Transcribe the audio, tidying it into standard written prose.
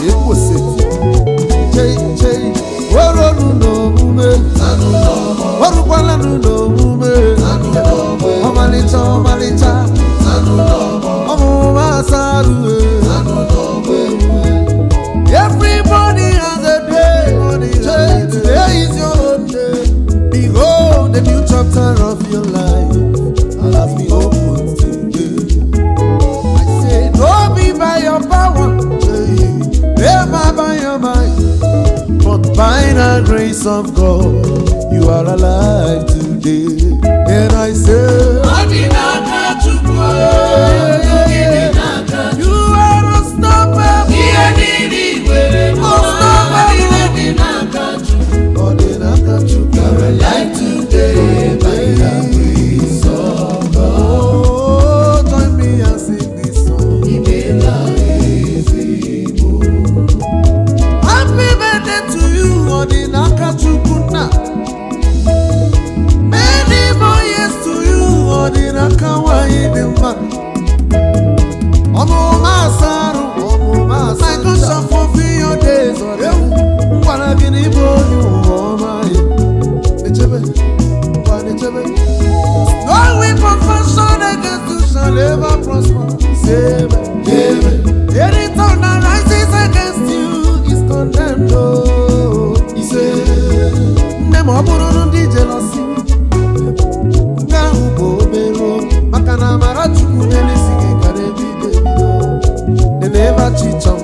Ekwosetu. Chei chei, oronu n'omume, orukwalanụ n'omume. Ọmalịcha ọmalịcha, ọmụma asarụ. Everybody has a day. Chei, today is your own day. Behold, the new chapter of your life has been opened today. I say, no be by your power, never by your might, but by the grace of God, you are alive today. And I say, Ọ dị n'aka Chukwu, gị dị n'aka. You are unstoppable. Ihe niile i nwere n'ụwa niile dị n'aka Chukwu. Ọ dị n'aka Chukwu. You are alive today by the grace of God. Oh, join me and sing this song. Imeela ezigbo. Happy birthday to you, ọ dị n'aka Chukwu nna. Many more years to you, ọ dị n'aka nwanyị dị mma. Ọmụma asarụ, ọmụma asarụ. My God shall fulfill your days, ọ dị ewu. M gwara gị na ịbụ onye ụwa ọma ya. Echebe, ngwa na-echebe. No weapon fashioned against you shall ever prosper. Say amen. Amen. Any tongue that rises against you is condemned. Oh, he said. Nne m, ọ bụrụ na ndị jealousy, nke ahụ bụ obere okwu, maka na amara Chukwu n'elisi gị kara ebido ebido. They never cheat on